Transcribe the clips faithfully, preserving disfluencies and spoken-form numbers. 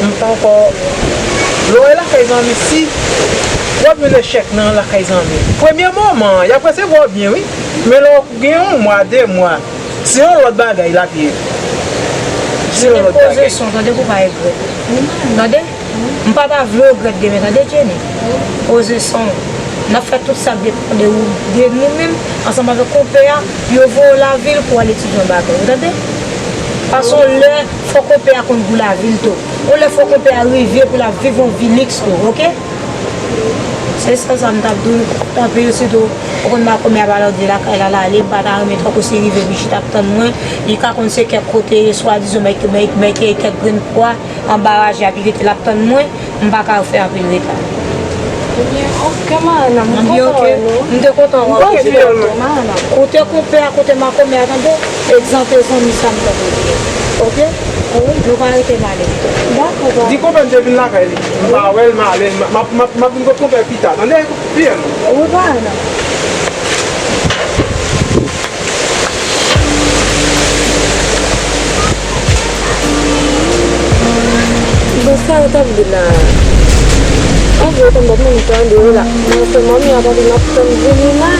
M poko. Lè w ye lakay zanmi, si w ap jwenn echèk nan lakay zanmi, premye moman an, y ap resevwa w byen, wi. Men lè w gen yon mwa, de mwa, se yon lòt bagay l ap ye. Se yon lòt bagay. Jenny, poze son, tande, pou w pa regrèt. Tande? M pa ta vle w regrèt demen, tande, Jenny? Poze son w. N ap fè tout sa k depann de ou, de nou menm, ansanm avèk konpè a, pou yo voye w lavil pou w al etidye yon bagay, ou tande? Paske yon lè, fò konpè a konn gou lavil tou. Yon lè, fò konpè a rive pou l ap viv yon vi liks tou, oke? Se sèl sa m t ap di w, tanpri, sitou, ou konn makomè a pa lòdye lakay la, l ale, m pa ta renmen tankou si rive vin chita ap tann mwen, li ka konn se kèk kote, swadizan, mèt, mèt, mèt, kèk grenn pwa anba raje a, pi rete l ap tann mwen, m pa ka fè anpil reta. Ebyen, oke, Marana, m kontan wè nou. M te kontan wè w. Oke, Marana. Kote konpè a, kote makomè a, tande? Egzanp, e zanmi sa m tande byen. Oke? Wi. Nou pa rete m ale. Dakò, papa. Di konpè m te vin lakay li. M pa wè l, m ale. M ap, m ap, m ap vin kot konpè pita. Tande? Fiye m. Wi, Marana. Bon, sa yo t ap di la. Anvi yo konn bat moun tande yo la. Mwen se manmi a tande n ap tann vini la.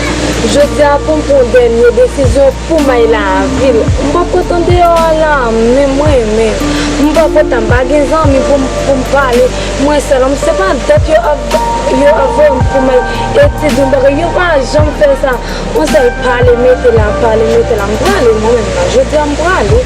Jodi a pou m pran dènye desizyon pou m al lavil. M p ap ret andeyò a la, men mwen, men m p ap ret la, m pa gen zanmi pou m, pou m pale. Mwen sèl, se pa dèt yo ap, yo ap voye m pou m al etidye yon bagay, yo pa janm fè sa. Yon sèl pale, mete la, pale, mete la. M prale mwen menm la. Jodi a, m prale.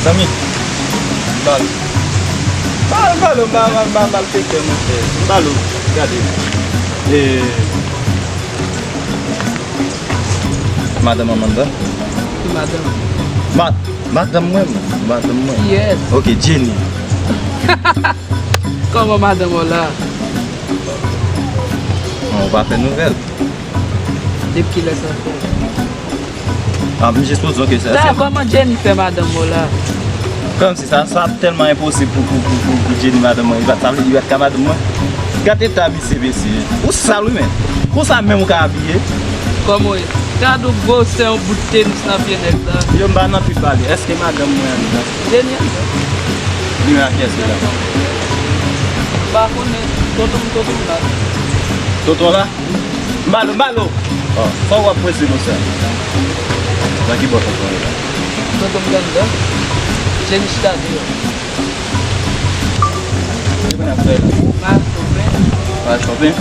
Zanmi, bal. Bal, bal, bal, bal, bal, malfektè, monchè. Bal, gade. E, madanm Amanda? Ki madanm? Ma-, madanm mwen, madanm mwen. Kiyès? Ok, Jenny. Kòman madanm ou la? Bon, ou pa fè nouvèl. Depi kilè sa fè? Ah, m jis poze yon kesyon. Sa, kòman Jenny fè madanm ou la? Kòmsi sa, sa tèlman enposib pou, pou, pou, pou, pou Jenny madanm mwen. Li pa t, sa vle di li pa t ka madanm mwen. Gad eta misye, mesye. Ou sal, wi, men. Konsa menm ou ka abiye? Kòman w ye? Gad yon gwosè, yon bout tenis nan pye nèg la. Yo, m pa nan pil pale. Èske madanm mwen anndan? Jenny anndan. Li menm ak kiyès li la? M pa konnen. Tonton m, tonton m la. Tonton la? Mbalo, mbalo! Oh, sa w ap prese konsa? Nan ki bò tonton yo la? Tonton m t anndan. Jenny chita deyò. Ki moun ap fè la? M al shopping. M al shopping?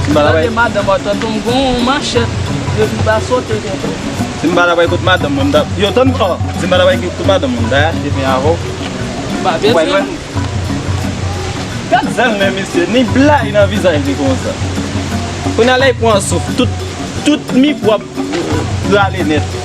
Si m pa ta bay. Tande madanm ou, tonton m gon yon manchèt. Depi l pa sote, tonton. Si m pa ta bay kot madanm mwen, m ta, yo, tann, oh, si m pa ta bay kot madanm mwen, m ta achte pen avè w. Ou pa bezwen. Gad zèl men misye, ni blay nan vizaj li konsa. Kounye a lè l pran souf, tout, tout mipwòb rale nèt.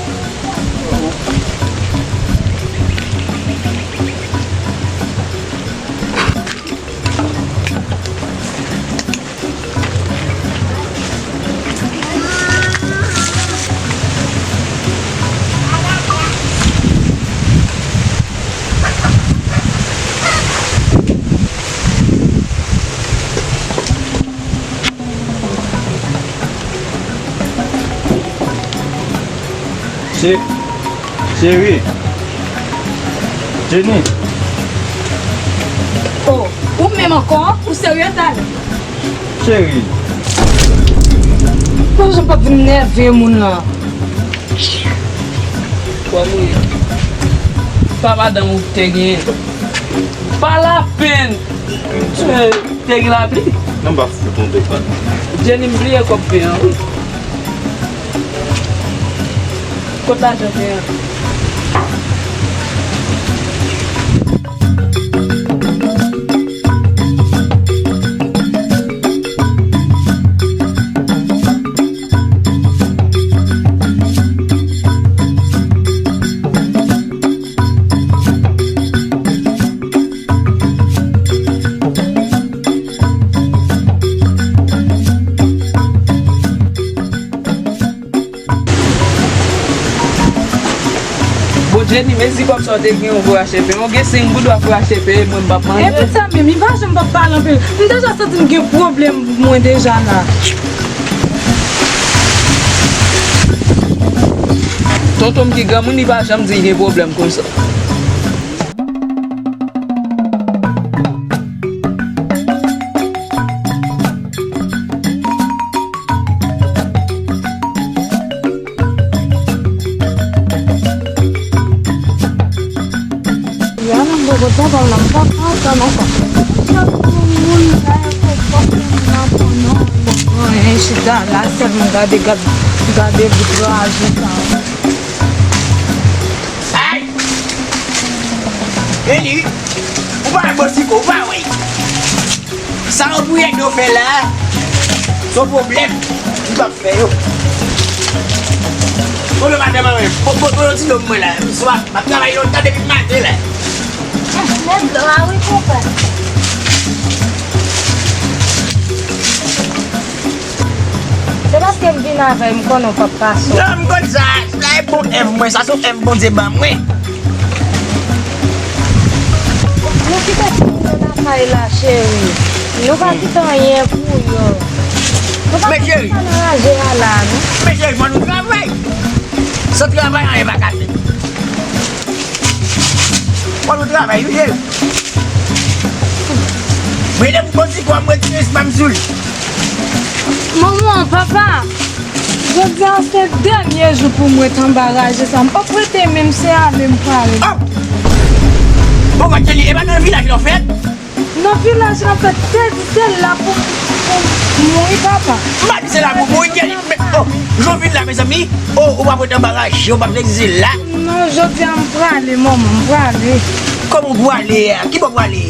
Che-, cheri. Jenny. Oh, ou menm ankò? Ou serye, Tal? Cheri. Pou jan p ap vin nève moun lan. Kòm ou ye. Pa madanm ou te gen. Pa lapenn. Te gen lapli. Non, pa fout ou depann. Jenny, m bliye kòb pen an, wi. Kot lajan pen an? Bon, Jenny, mezi kòb sa w te gen, ou pou achte pen. Ou gen senk goud, w ap pou achte pen, mwen m p ap manje. E tout sa menm, li pa janm p ap pale anpil. M deja santi m gen pwoblèm mwen deja la. Tonton m ki granmoun, li pa janm di l gen pwoblèm konsa. Ya nan bò bòt la, pa nan pa pa pa nan pa. Chak moun la, yo fè pòt moun nan pran non. Bon, anyen chita la, sèlman gade, gade, gade bout raje sa. Ay! Eli, ou pa wè bòsiko, ou pa wè. Sa yo pou ede w fè la, se yon pwoblèm. M p ap fè yo. Kote madanm an menm? Bo-, bo-, bo-, ti nonm mwen la. M swa, m ap travay lontan depi maten la. Ah, men dlo a wi, konpè. Se paske m vin avè l, m konnen w p ap pase w. Non, m konn sa. Sa e bon èv mwen. Sa se yon èv Bondye ban mwen. Nou kite ti moun yo lakay la, cheri. Nou pa kite anyen pou yo. Nou pa kite sa nan raje a la, non. Men cheri, fò nou travay. San travay, anyen pa ka fèt. Fò nou travay, wi, cheri. Mwen, depi bòsiko a, mwen retire espa m sou l. Manman, papa, jodi a se dènye jou pou m ret anba raje sa. M p ap rete menm, se ale m prale. Oh! Bon, gad, Jenny, e pa nan vilaj la w fèt? Nan vilaj la, fèt te di se la pou, pou mouri, papa. M pa di se la pou mouri, Jenny, men, oh, jan w vin la, mezanmi, oh, ou p ap ret anba raje, ou p ap ret se la. Non, jodi a m prale, manman, m prale. Kòman w prale a? Ki bò w prale?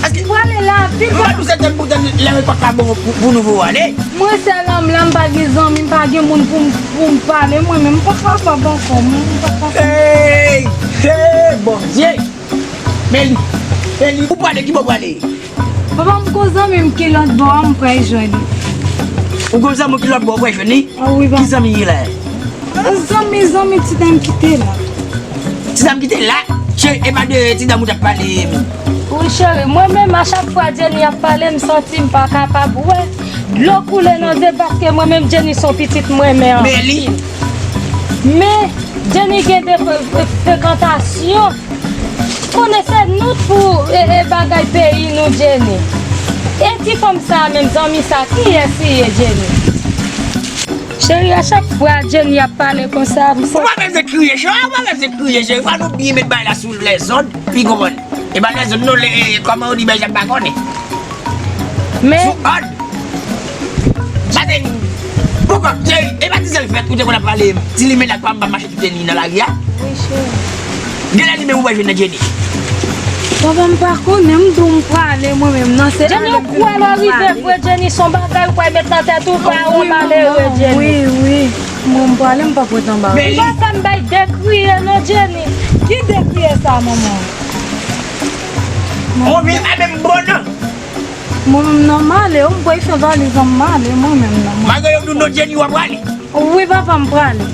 Èske m prale la, vit. M pa di w se tèt pou tèt lè pòt la bon pou, pou nou voye ale. Mwen sèl an m la, m pa gen zanmi, m pa gen moun pou m, pou m pale, mwen menm, m pa kapab ankò, mwen, m pa kapab. Hey! Hey, Bondye! Meli, Meli, ou prale, ki bò w prale? Papa, m gon zanmi m ki lòt bò a, m pral jwenn li. Ou gon zanmi w ki lòt bò, ou pral jwenn li? Ah wi, papa. Ki zanmi ye la? Zanmi, zanmi ti dam ki te la. Ti dam ki te la? Cheri, e pa de ti dam ou t ap pale. Wi, cheri, mwen menm, a chak fwa Jenny ap pale, m santi m pa kapab wè. Dlo koule nan zye paske mwen menm Jenny se yon pitit m renmen anpil. Men Jenny gen de fre-, fre-, frekantasyon. Konnen se nou t pou e, e bagay peyi nou, Jenny. E ti fanm sa menm, zanmi sa, kiyès li ye, Jenny? Cheri, a chak fwa Jenny ap pale konsa, m santi. Ou pa menm se kriye, cheri, ou pa menm se kriye, cheri. Fò nou byen met bagay la sou lèzòd, pi konprann. E pa lèzòd non, lè, kòman yo di bagay sa, m pa konnen. Men sou òd. Sa te, poukò, cheri, e pa ti sèl fèt ou te konn ap pale, ti limena k pa m pa mache kite li nan lari a. Wi, cheri. Genlè li menm ou pral jwenn nan Jenny. Papa, m pa konnen, m di w m prale mwen menm, non, se Jenny, ou kwè lè w rive vre, Jenny, se yon bagay ou pral met nan tèt ou, pa yon malere, Jenny. Wi, wi. Mwen, m prale, m p ap ret anba. Ou pa fè m bay de kriye, non, Jenny. Ki de kriye sa, manman? Ou vin a menm bon, non. Mwen menm non, m ale, m pral fè valiz an, m ale, mwen menm non. Malgre yo di w non Jenny, w ap prale? Wi, papa, m prale.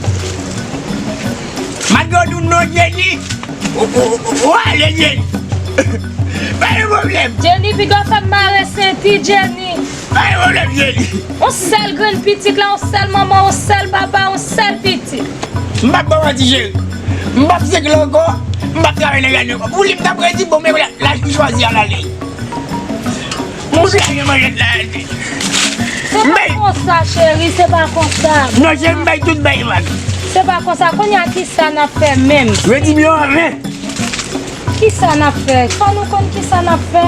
Malgre yo di w non Jenny, w, w, w, w ale Jenny. Pa gen pwoblèm. Jenny, piga w fè m mare senti, Jenny. Pa gen pwoblèm, Jenny. Yon sèl grenn pitit la, yon sèl manman, yon sèl papa, yon sèl pitit. M p ap ba w manti, cheri. M p ap senk lan ankò. M p ap travay nan gade ankò. Pou li, m t ap redi bon, men la, la, li chwazi al ale. Moun la gen manjèt la. Se pa konsa, cheri, se pa konsa. Non, cheri, m bay tout bay, man. Se pa konsa. Kounye a, ki sa n ap fè menm? Redi byen anven. Ki sa n ap fè? Fò nou konn ki sa n ap fè.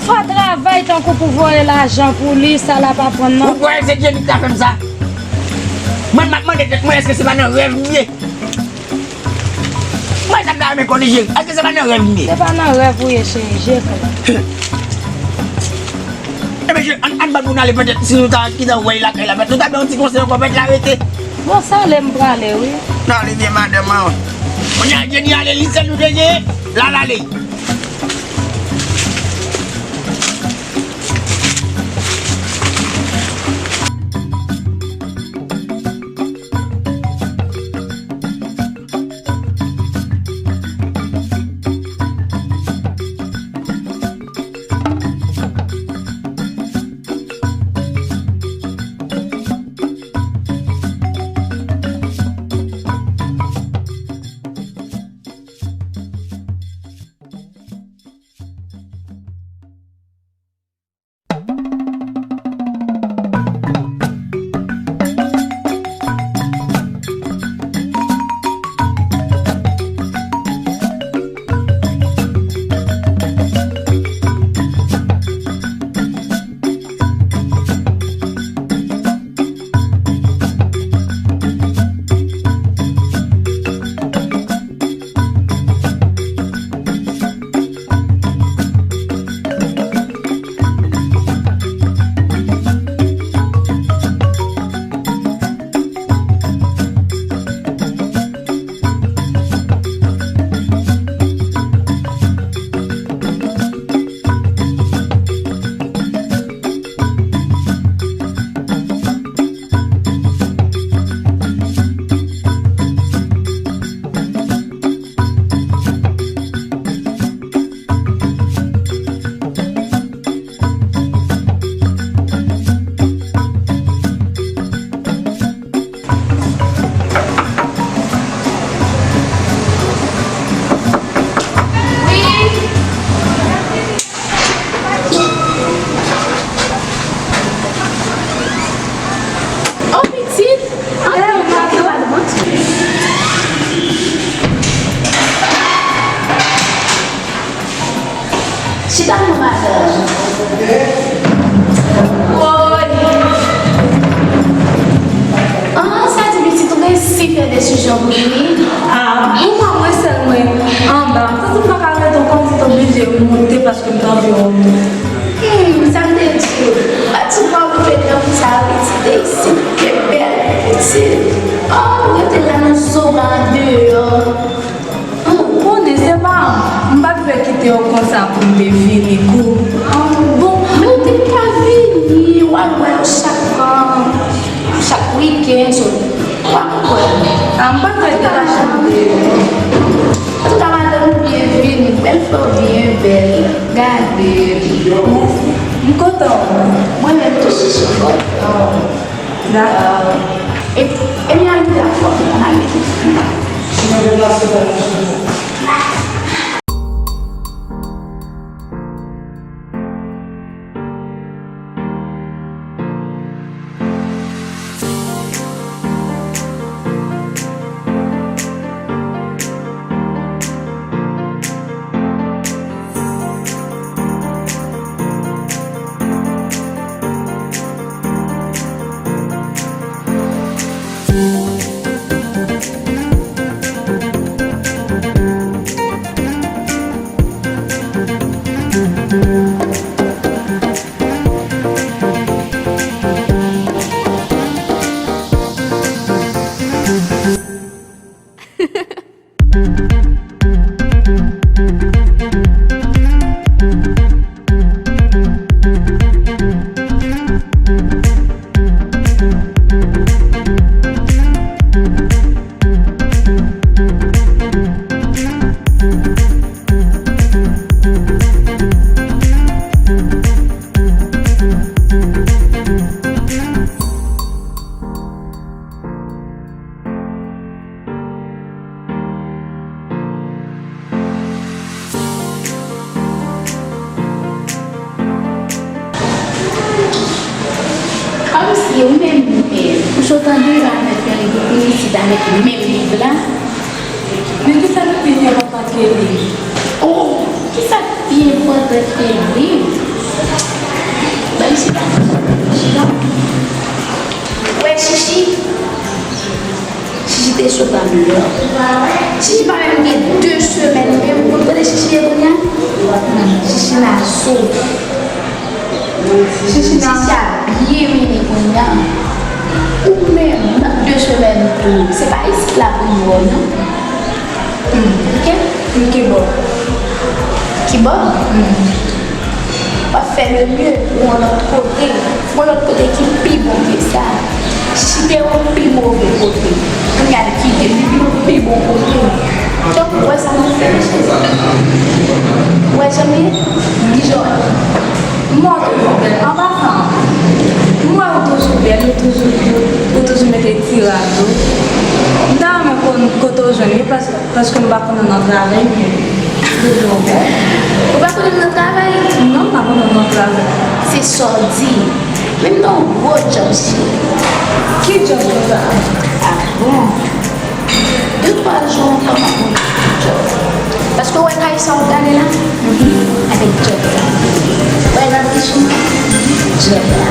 Fò travay tankou pou voye lajan pou li, sa l ap aprann nan. Ou kwè se Jenny ki ta fè m sa? Mwen, m ap mande tèt mwen, èske se pa nan rèv m ye? Mwen, sa m ta renmen konnen, cheri, èske se pa nan rèv m ye? Se pa nan rèv ou ye, cheri, je klè. Ebyen, je, ann, ann ban moun ale petèt, si nou ta kite w wè lakay la, petèt nou ta bay yon ti konsèy ankò, petèt l a rete. Bon, sa ale m prale, wi. Nan, li vye madanm an. Kounye a, Jenny ale, li sèl nou te genyen, l al ale. Oh, pitit! Antre, antre, antre, madanm, antre. Chita non, madanm. Woy! Ah, sa di pitit ou resi fè desizyon pou li? Ah, bon, mwen, mwen sèl mwen anba. Sa di m pa ka rete, ou konn ti oblije monte paske m t anvi wè w tou. Hmm, sa m te di w. Mwen di w pa okipe nan sa, pitit, e isit ke bèl, pitit. Oh, rete la nan zora andeyò. Ou konnen se pa m. M pa t vle kite yo konsa pou m te vini kou. Bon, men ou te ka vini, w al wè yo chak, chak wikenn, so, w ap wè. Ah, m pa t vle te ka chante. Antouka, madanm, ou byen vini. Bèl flè w byen bèl. Gade. Mèsi. M kontan w. Mwen menm tou, chouchou, kontan w. Dakò. E, ebyen, al mete afè w, al mete. Misye, ou menm, ou menm. Ou sot andedan avèk yon nèg, ou vin isit avèk menm nèg la. Men kisa ki pi enpòtan ke li? Oh, kisa ki pi enpòtan ke li? Ban m chita. Chita. Wè, Chichi. Chichi te sot anndan. Chichi pa menm gen de semèn menm. Ou konn kote Chichi ye kounye a? Chichi nan so. Chichi nan so. Chichi ap byen mennen kounye a. Ou menm, nan de semèn tou. Se pa isit la pou nou wè w non. Hmm, ok? M kibò. Kibò? Hmm. W ap fè le mye pou yon lòt kote. Pou yon lòt kote ki pi bon ke sa. Chichi te yon pi move kote. Kounye a l kite l vin yon pi bon kote. Donk, ou wè sa m ap fè, cheri? Ou wè jan m ye? Kijan w wè? M wè w toujou bèl. An pasan, m wè w toujou bèl, ou toujou, ou, ou toujou mete ti rad ou. M ta renmen konn kote w jwenn li, paske Paske m pa konn nan travay, men toujou bèl. Ou pa konn nan travay? Non, m pa konn nan travay. Se sa w di. Men m nan yon gwo djòb, cheri. Ki djòb ou la? Ah bon? De twa jou ankò m ap montre w djòb. Paske w wè kay sa w gade la? Mhm. Avèk djòb la. Wè nan ti chou? Djòb la.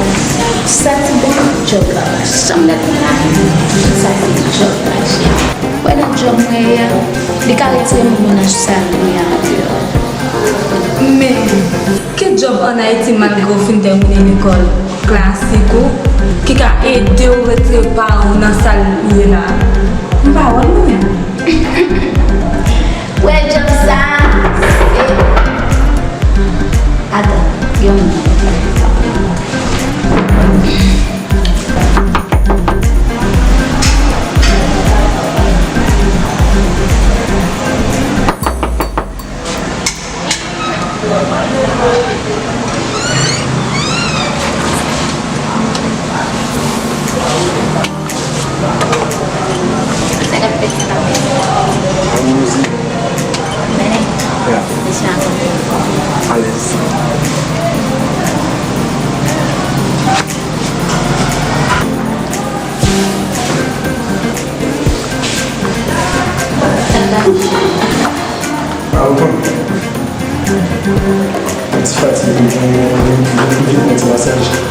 Sa ti bon, djòb la. Sa m gade la? Sa se djòb la, cheri. Wè nan djòb mwen ye a, li ka retire m nan sal mwen an deyò. Men, ki djòb ann Ayiti malgre w fin tèmine lekòl klasik ou, ki ka ede w retire paran w nan sal ou ye la a? M pa wè l mwen menm. Wè djòb sa a, se, atann, yon minit. Sa k ap fèt, sa k ap fèt. Mouzik. Mènen. Ya. Mesye ankò. Alèz. Sa k ap fèt. Ah, ou konn. Yon ti fatige, yon, yon, yon, yon ti masaj.